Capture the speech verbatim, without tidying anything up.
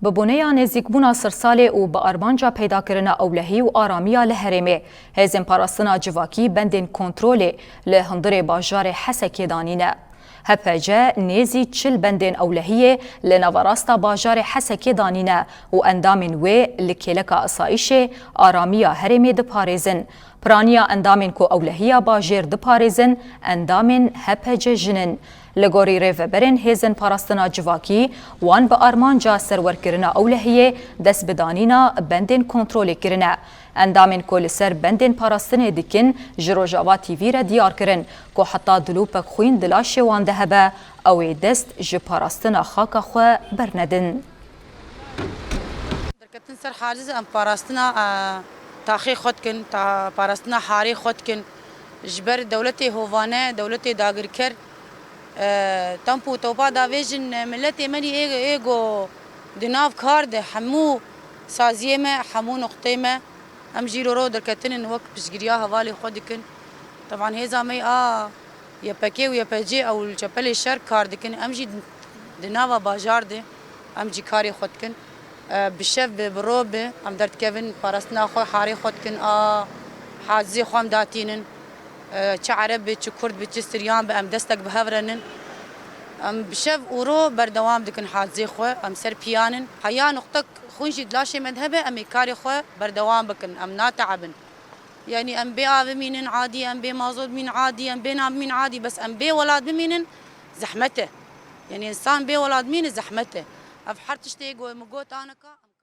Bi boneya nêzîkbûna sirsalê û bi armanca peydakirina ewlehî û aramiya li herêmê, hêzên parastina civakî bendên kontrolê li hundirê bajarê Hesekê danîne. H P C nêzî çil bendên ewlehiyê li naverasta bajarê Hesekê danîne û endamên wê li kêleka asayîşê aramiya herêmê diparêzin. Piraniya endamên ku ewlehiya bajêr diparêzin, endamên H P C jin in. Li gorî rêveberên hêzên parastina civakî, wan bi armanca serwerkirina ewlehiyê dest bi danîna bendên kontrolê kirine. Endamên ku li ser bendên parastinê dikin, ji Rojava T V re diyar kirin ku heta dilopek xwîn di laşê wan de hebe, ew ê dest ji parastina xaka xwe bernedin. Derketin ser haciz, em parastina, e, taxê xwe dikin, ta-, parastina harê xwe dikin. Ji ber dewletê hovane, dewletê dagirker, e, temp û topa davêjin, e, miletê me nî ê, ê go di nav kar de hemû saziyê me, hemû nuqtê me, em jî ro ro derketinin wek piştgiriya hevalê xwe dikin. Teban hêza me a Y P G û Y P C ew li çepelê şer kar dikin. Em jî di nava bajar de em jî karê xwe dikin. E, bi şev bi, bi ro bi, em derdikevin parastina xwe, harê xwe dikin. A hacizê xwe em datînin. E, çi ereb bi, çi kurd bi, çi siryan bi, em destek bi hev re nin. Em bi şev û ro berdewam dikin hacizê xwe. Em ser piyan in. Heya nuqtek xwîn jî di laşê me de hebe, em ê karê xwe berdewam bikin. Em nateebin. Yanî em bê av bimînin adî, em bê mazot bimînin adî, em bê nan bimînin adî, bes em bê welat bimînin zehmet e. Yanî însan bê welat bimîne zehmet e. Ev her tiştê ku min got aneka.